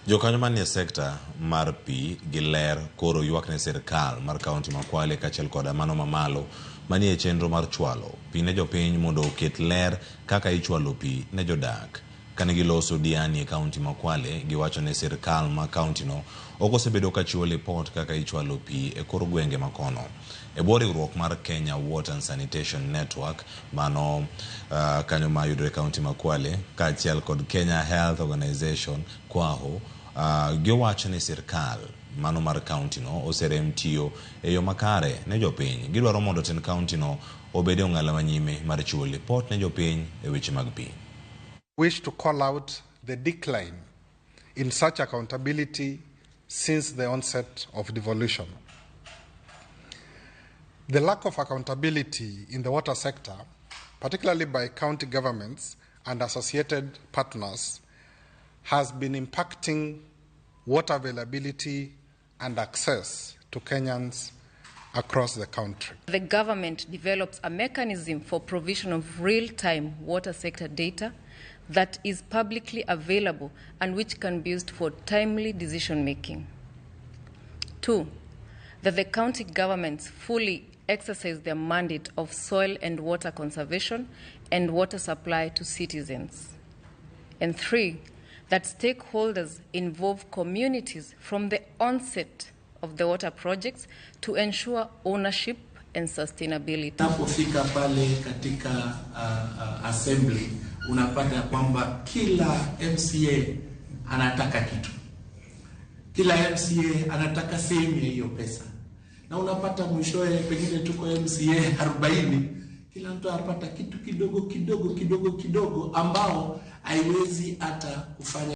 Jokanyo manie sekta mar pi gi ler koro ywak ne sirkal mar kaunti ma Kwale kaachiel koda mano mamalo manie chenro mar chwalo pi ne jopiny mondo oket ler kaka ichwalo pi ne jodak. Kane giloso Diani e kaunti ma Kwale, giwacho ni sirkal ma kauntino ok osebedo ka chiwo lipot kaka ichwalo pi e kor gwenge makono. E bwo riwruok mar Kenya Water and Sanitation Network mano kanyo mayudore e kaunti ma Kwale kaachiel kod Kenya Health Organization KWAHO, giwacho ni sirkal mano mar kauntino oserem tiyo e yo makare ne jopiny. Gidwaro mondo tend kauntino obed e ong'ala manyime mar chiwo lipot ne jopiny e weche mag pi. Wish to call out the decline in such accountability since the onset of devolution. The lack of accountability in the water sector, particularly by county governments and associated partners, has been impacting water availability and access to Kenyans across the country. The government develops a mechanism for provision of real-time water sector data that is publicly available and which can be used for timely decision making. 2, that the county governments fully exercise their mandate of soil and water conservation and water supply to citizens. And 3, that stakeholders involve communities from the onset of the water projects to ensure ownership and sustainability. Unapofika pale katika assembly unapata kwamba kila MCA anataka kitu, kila MCA anataka sehemu ya hiyo pesa, na unapata mwishowe pengine tuko MCA 40, kila mtu anapata kitu kidogo kidogo kidogo kidogo ambao haiwezi hata kufanya.